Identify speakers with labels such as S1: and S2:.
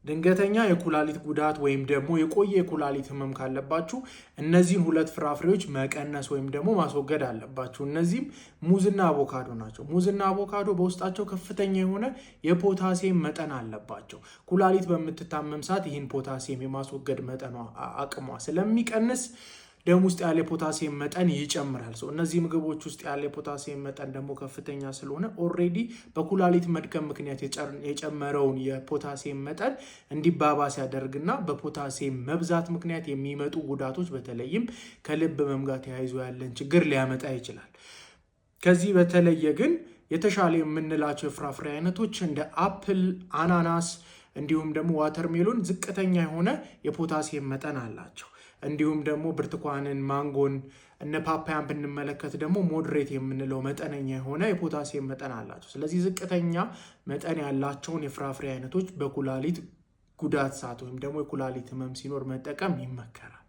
S1: ድንገተኛ የኩላሊት ጉዳት ወይም ደግሞ የቆየ የኩላሊት ህመም ካለባችሁ እነዚህን ሁለት ፍራፍሬዎች መቀነስ ወይም ደግሞ ማስወገድ አለባችሁ። እነዚህም ሙዝና አቮካዶ ናቸው። ሙዝና አቮካዶ በውስጣቸው ከፍተኛ የሆነ የፖታሲየም መጠን አለባቸው። ኩላሊት በምትታመም ሰዓት ይህን ፖታሲየም የማስወገድ መጠኗ አቅሟ ስለሚቀንስ ደም ውስጥ ያለ የፖታሲየም መጠን ይጨምራል። So እነዚህ ምግቦች ውስጥ ያለ የፖታሲየም መጠን ደግሞ ከፍተኛ ስለሆነ already በኩላሊት መድከም ምክንያት የጨመረውን የፖታሲየም መጠን እንዲባባስ ያደርግና በፖታሲየም መብዛት ምክንያት የሚመጡ ጉዳቶች በተለይም ከልብ ህመም ጋር ተያይዞ ያለን ችግር ሊያመጣ ይችላል። ከዚህ በተለየ ግን የተሻለ የምንላቸው የፍራፍሬ አይነቶች እንደ apple፣ አናናስ እንዲሁም ደግሞ watermelon ዝቅተኛ የሆነ የፖታሲየም መጠን አላቸው። እንዲሁም ደግሞ ብርቱካንን፣ ማንጎን፣ እነ ፓፓያን ብንመለከት ደግሞ moderate የምንለው መጠነኛ የሆነ የፖታሲየም መጠን አላቸው። ስለዚህ ዝቅተኛ መጠን ያላቸውን የፍራፍሬ አይነቶች በኩላሊት ጉዳት ሰዓት ወይም ደግሞ የኩላሊት ህመም ሲኖር መጠቀም ይመከራል።